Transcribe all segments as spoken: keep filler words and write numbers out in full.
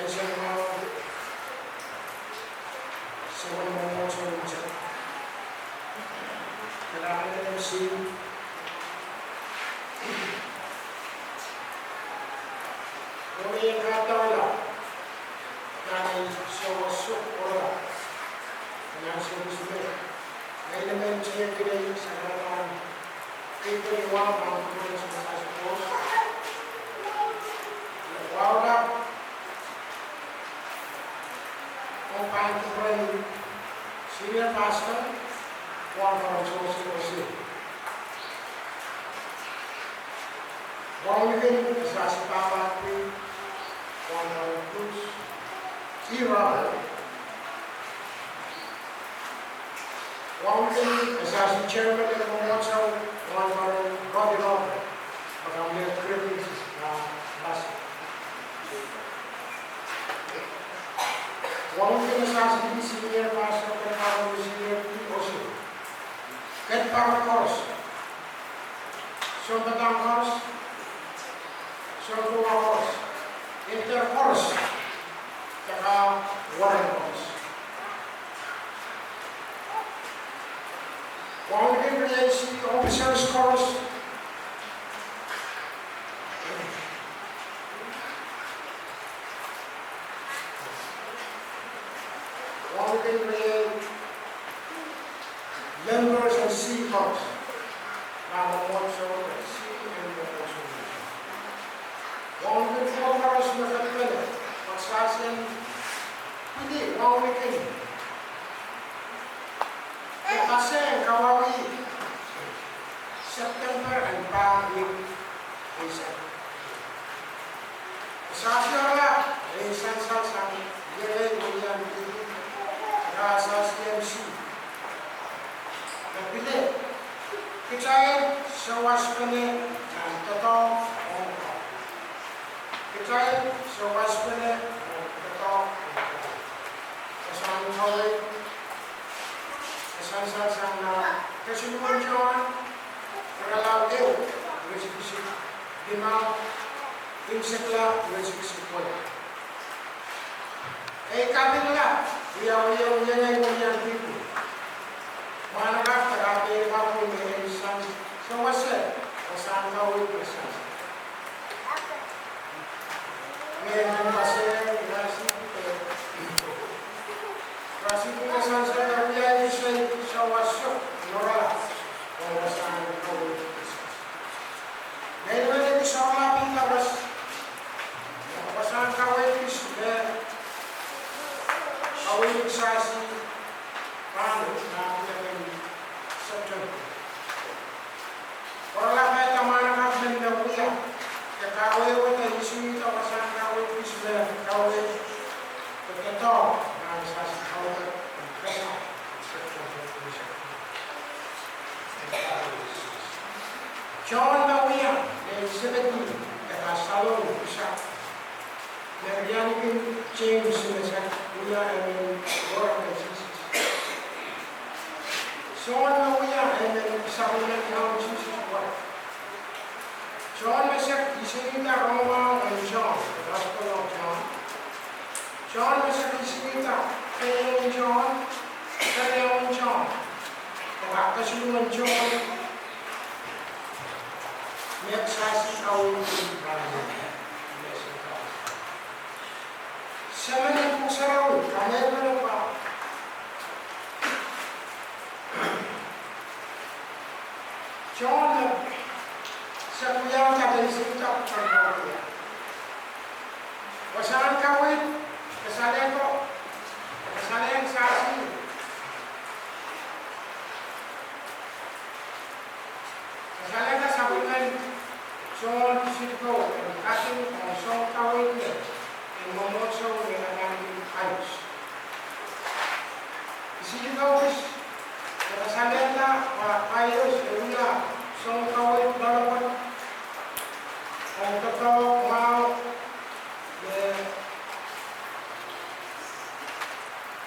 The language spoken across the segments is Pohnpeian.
Sehse mwahu, sehse mwahu, sehse mwahu. Eri en kahrehda, nan ei souwas suk oarala, nan souwas me, ngehi me I tehk iei, Sacramento, April one, pahn kupwuren Sises Krais. Wahu lap, oh pahn kupwuren Senior Pastor, Wahnpoaron Joseph Osei. Wahu likin Sacramento, Wahnpoaron Bruce E. Robert. Wahu likin Sacramento Chairman en Mwomwohdiso, Wahnpoaron Robbie Robert. Pahn mie greetings, ah, Pastor. Wahu likin Sacramento Senior Pastor, Wahnpoaron Senior P. Osei. Kehn pahn koaros. Sounpadahk koaros, sounkowa koaros, elder koaros, de kaweren koaros. Wahu likin riei city officers koaros. Wahu likin riei members and C E Os. Nan mwomwohdiso, C E Os en mwomwohdiso. Wahu likin koaros me ketiket, koaros en pwidi wahu likin e kasehn kawauwih September en pahn wihk eisek. Sahpw oarala, e sansal sang iengei wiliandi, ah, sahpw M C. Me pil, kitail souwaspene nan doadoahk ong Koht. Kitail souwaspene nan doadoahk ong Koht. Wasahn kaweid, e sansal sang nan kesiluhn Sohn, irelaud ehu, iretikitik limau, nsensuwed iretikitik weneu. Ei kapingla, wiawi, wiawi, wiawi, wiawi, wiawi. Mwahnakapw, kapingla, kapingla, me e sansal sang, sewese, wasahn kaweid me sansal. Me nan paseng, rasik, rasik me sansal, wiawi, sei, sewese, nora, oh wasahn kaweid me sansal. Mehlel me pil sohla pil lawas, wasahn kaweid kis me, kaweid kisasi, pahn, nan pwuhken September. Oaralap me tamana kak men me wia, ke kawehwe de isihda wasahn kaweid kis me, kaweid, ke doadoahk, nan sasi kaweid, kesa, September, Sohn me wia, me Sebedi, e kasalehiong Piter, me rianikin James me sehse wia emen wahn Sises. Sohn me wia emen sapwellimen Kaun Sises wet. Sohn me sehse isihda rongamwahu en Sohn, Gospel of John. Sohn me sehse isihda keieun Sohn, keieun Sohn, de kesiluhn Sohn, me kisasi kaweid en Koht. Semen en Pwuhk Sarawi, kamehlele pwe Sohn me sehse wia kadeik isihda pwuhken Koht. Wasahn kaweid, kasalehdo, kasalehng sasi. Kasalehda sapwellimen Sohn Sises, en kating ong soun kaweid me, en mwomwohdiso me adaneki Kaios. Sises, e kasalehda pwe Kaios e wia soun kaweid loalopwoat, ong doadoahk mwahu, me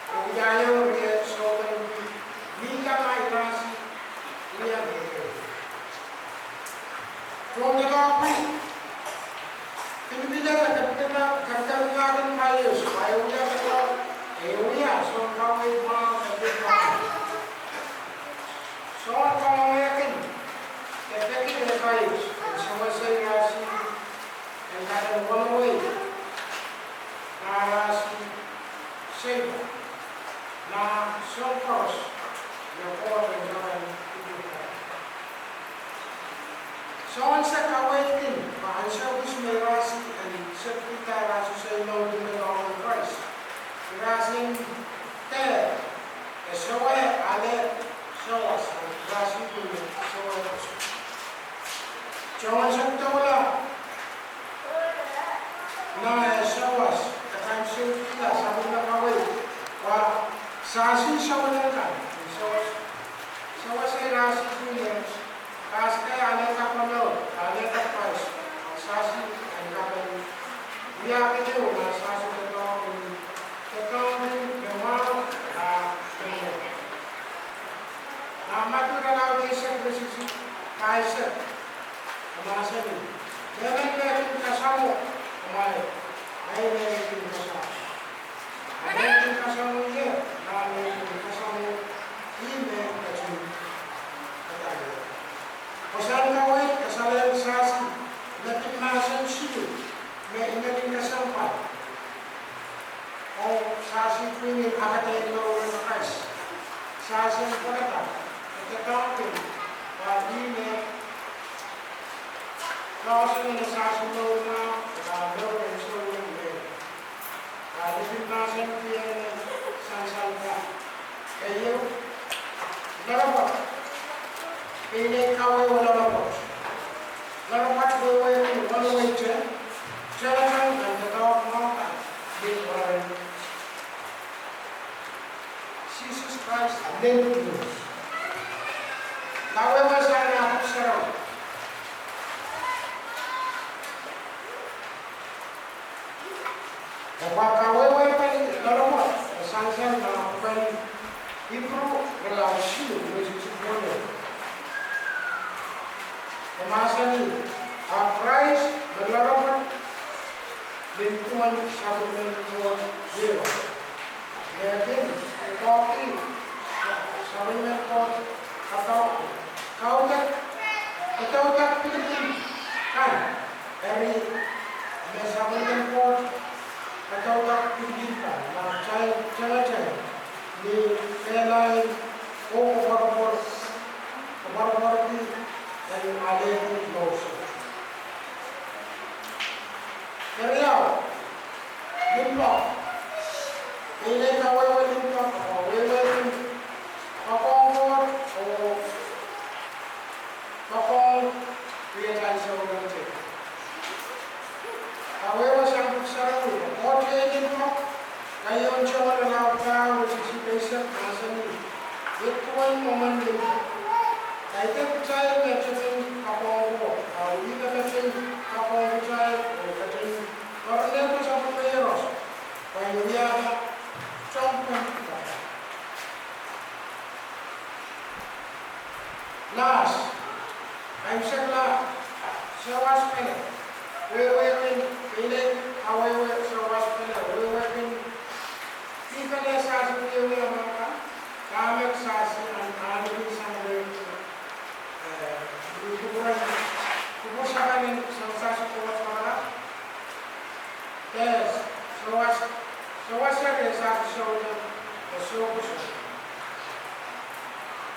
e wiahiong rie souleng pwihk, mihla ma irasi wia me. Soun doadoahk pwihk, pil Pil e kepikepikahkin Kaius, Kaius e wia, e wia soun kaweid mwahu, kepikepikahkin. Soun kamwengehkin, kepikepikahkin Kaius, en sewese irasi, en kaden wenewei, nah irasi, seiloak, nah soun koaros, me Koht en kak ipwidi. Soangen kaweid kin, pwe ansou kis me irasi en sewese irasi, seiloak, me Koht en Krais. Irasi en dehr, e sewe ale sawas, irasi kin sewe. Soangen doula, nah e sawas, e kan sewese sapwellime kaweid, pwe sasi sapwellime kan, sawas, sewese irasi kin, kasde alehda komour, alehda Krais, sasi en kaden, wiahkin ehu nah sasi doadoahk, doadoahk me mwahu, ah, me mwahu. Nah Madiu irelaud eisek, iretikitik pahisek, e mahsanih, mehmen me kin kasamwo, amwail, ahi me kin kasamwo. A me kin kasamwo ie, nah me kin kasamwo, ih me ketin kadarodo. Kosonned kaweid, kasalehda sasi, me kin mahsen siluh, me I men kin kesempwal. Oh sasi pwihn en akadei mour en Krais. Sasi en pwekada, e doadoahk, pwe ih me, koasoia sasi mour mwahu, ah, mour en souleng me. Ah, I pil mahsanih ih me sansal kan. Keieu, loalopwoat. Pil e kawehwe loalopwoat. Loalopwoat wehwehki wenewei teng, teng, teng, nan doadoahk mwahu kan, ni mwaren Sises Krais, ah, lel Sises. Kawehwe sang nan Pwuhk Sarawi. E pahn kawehwehki loalopwoat, e sansal nan pwuken Ipru irelaud siluh, iretikitik weneu. E mahsanih, ahpw Krais me loalopwoat nin duwen sapwellimen Koht ieu. Me kin doadoahngki sapwellimen Koht, kaudok, kaudok, kaudok pidipid kan. Eri, me sapwellimen Koht, kaudok pidipid kan, nan atail tengeteng, ni kehlail oh koapworopwor, koapworopworki en alehdi Moses. Keriau, limpoak. Pil e kawehwe limpoak, oh wehwehki poakohng Koht, oh poakohng riatail souleng teikan. Kawehwe sang Pwuhk Sarawi, Koht iei limpoak, keieun Sohn irelaud pahieu, iretikitik eisek, mahsanih, iet duwen mwomwen limpoak. Kaidehn kitail me ketin poakohng Koht, oh ih me ketin poakohng kitail, oh ketin poaronehda sapwellime iehros, pwe en wiahda soangen pwukat. Lahs, kaimwisekla, sawas pene, wehwehkin, pil e kawehwe sawas pene, wehwehkin, pil pene sasi wiewia mwahu kan, dahme sasi en ahneki sang rehn, eh, kupwur, kupwur sapahl en sang sasi Koht mwahu kan. Pes, sawas, sawas eri e sasi sohte, e sohte soh.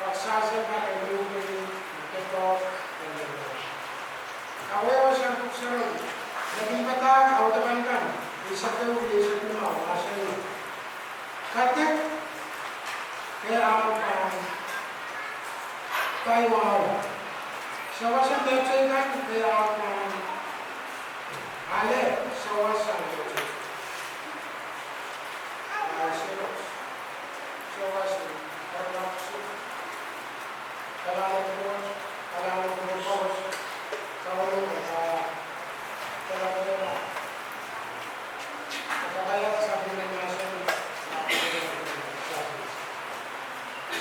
Pak sasi en kak en wiewia, e doadoahk, e wiewia. Kawehwe sang Pwuhk Sarawi, me kin padahk audepen kan, eisek ehu, eisek limau, mahsanih, kadek, ke ahpw pahn pai wahu. Sawas en mehteikan, ke ahpw pahn ale sawas sang Koht.